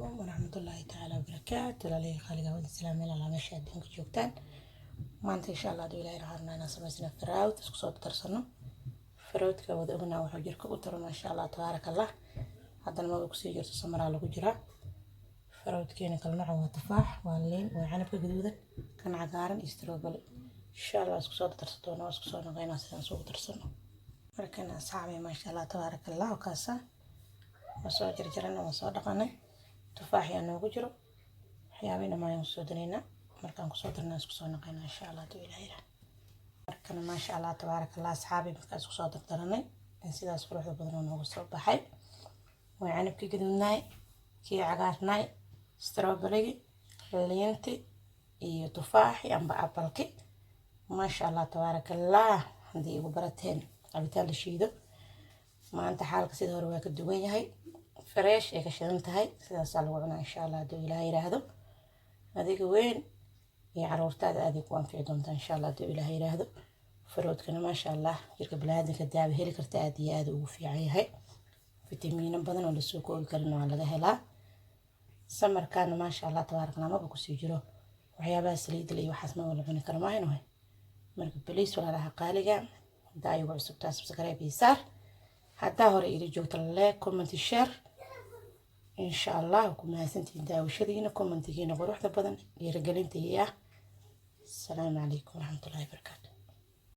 Waraxmatullaahi tacaala wabarakaatu. Walaalihii qaaliga, wada salaameen alaa meesha adduunka joogtaan. Maanta, insha Allah, haduu Ilaahay raxarnaa inaan samaysano fruit, isku soo darsano fruitka. Wada ognaa wuxuu jirka u taro, maasha Allah, tabaaraka Allah. Haddana maba kusii jirto, summeraa lagu jiraa. Fruitkeena kala nooca waa tufaax, waa liin, waa canabka gaduudan, kan cagaaran iyo strawberry. Insha Allah isku soo darsan doona, waa isku soo noqeynaa sidaan isugu darsano. Markana asxaabi, maasha Allah, tabaaraka Allah, kaasa waa soo jarjarana, waa soo dhaqanay. Tufaax yaa noogu jiro, waxyaabihii dhammaan kusoo danaynaa. Markaan kusoo darnaa isku soo noqeynaa, insha Allah, haduu Ilaahay yiraahdo. Markana, maasha Allah, tabaaraka Allah, asxaabi, markaan isku soo dardaranay sidaas quruxda badan oo noogu soo baxay. Waa canabkii gaduudnaay, kii cagaarnaay, strawberrygi, liinti iyo tufaaxi amba appleki. Maasha Allah, tabaaraka Allah. Haddii igu barateen cabitaan la shiido, maanta xaalka sida hore waa ka duwan yahay, fresh ay ka shidan tahay. Sidaasaa lagu cunaa, insha Allah, hadduu Ilaah yiraahdo. Adiga weyn iyo caruurtaada aaday ku anfici doontaa, insha Allah, hadduu Ilaah yiraahdo. Fruitkana, maasha Allah, jirka biniaadamka daawa heli karta, aad iyo aad ugu fiican yahay. Fitamiino badan oo lasoo koobi karin waa laga helaa. Summerkaana, maasha Allah, tabaaraka Allah, maba kusii jiro waxyaabaha saliidda iyo waxaas ma wala cuni karo maayno. Marka please, walaalaha qaaliga, haddaa ayagu cusubtaa, subscribe iyo saar. Haddaa hore ila joogta, like, comment, share, insha Allah. Ku mahadsantihiin daawashadiina, commentigiina quruxda badan, dhiirigelinta iyo ah. Asalaamu calaykum waraxmatullahi wabarakaatu.